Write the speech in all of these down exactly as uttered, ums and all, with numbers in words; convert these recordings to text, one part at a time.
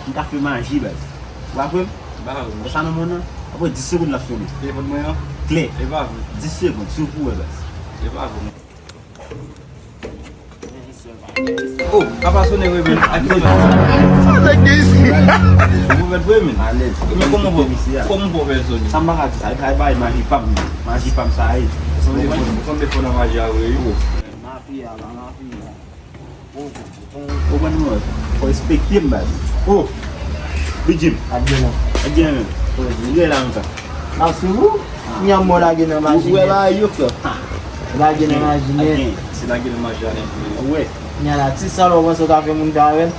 M ka fè maji, baz. Ou pa kwè m? Ou pa kwè m. Sa nan mwen nan? Apre dis segonn l ap sonnen. Telefòn mwen an? Klè. E pa vre. Dis segonn, si w pou wè, baz. E pa vre. Oh, apa sonnen wi, men. Ak ki nòt? Sa nèg gen isi. Ou mèt vre, men. Alèz. Men kòman pou, kòman pou fè sonnen? Sa m pa ka di sa. Ay, ay, bay maji pa m. Maji pa m sa ye. Ou sanble fò, ou sanble fò nan maji a vre, wi. Mafya la, mafya. Ou konprann mwen? Fò respekte m, baz. Oh! Bidjim. Adye non. Adye men. Ou gen la anka. Map swiv ou? Nyan mò lage nan maji. Ou wè bagay yo, frè. Lage nan maji nèt. Se lage nan maji a nèt. Ou wè. Nyan la, ti sa lò panse ou ka fè moun ka avè l.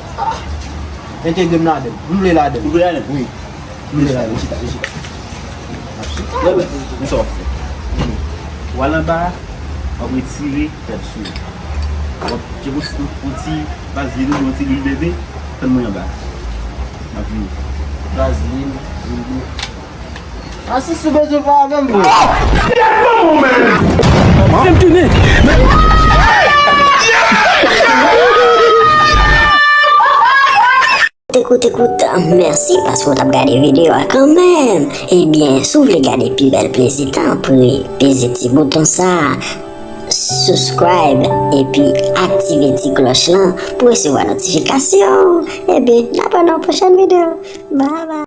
Entegre m ladan l. M vle ladan l. Ou vle ladan l? Wi. M vle ladan l. Chita, chita. Wè, wè, men sa w ap fè. W al anba, w ap retire kèk sou. W ap tcheke yon ti, yon ti vazlin oubyen yon ti lwil bebe, tann mwen anba. M ap vini. Vazlin, lwil bebe. A si sou bezwen pale avè m, vre. M tounen. Koute, koute, koute, mèsi paske w t ap gade videyo a kanmenm. Ebyen, si w vle gade pi bèl plezi, tanpri, peze ti bouton sa a, subscribe, epi aktive ti klòch lan pou resevwa notifikasyon. Ebyen, n ap wè nan yon pwochèn videyo. Bye bye.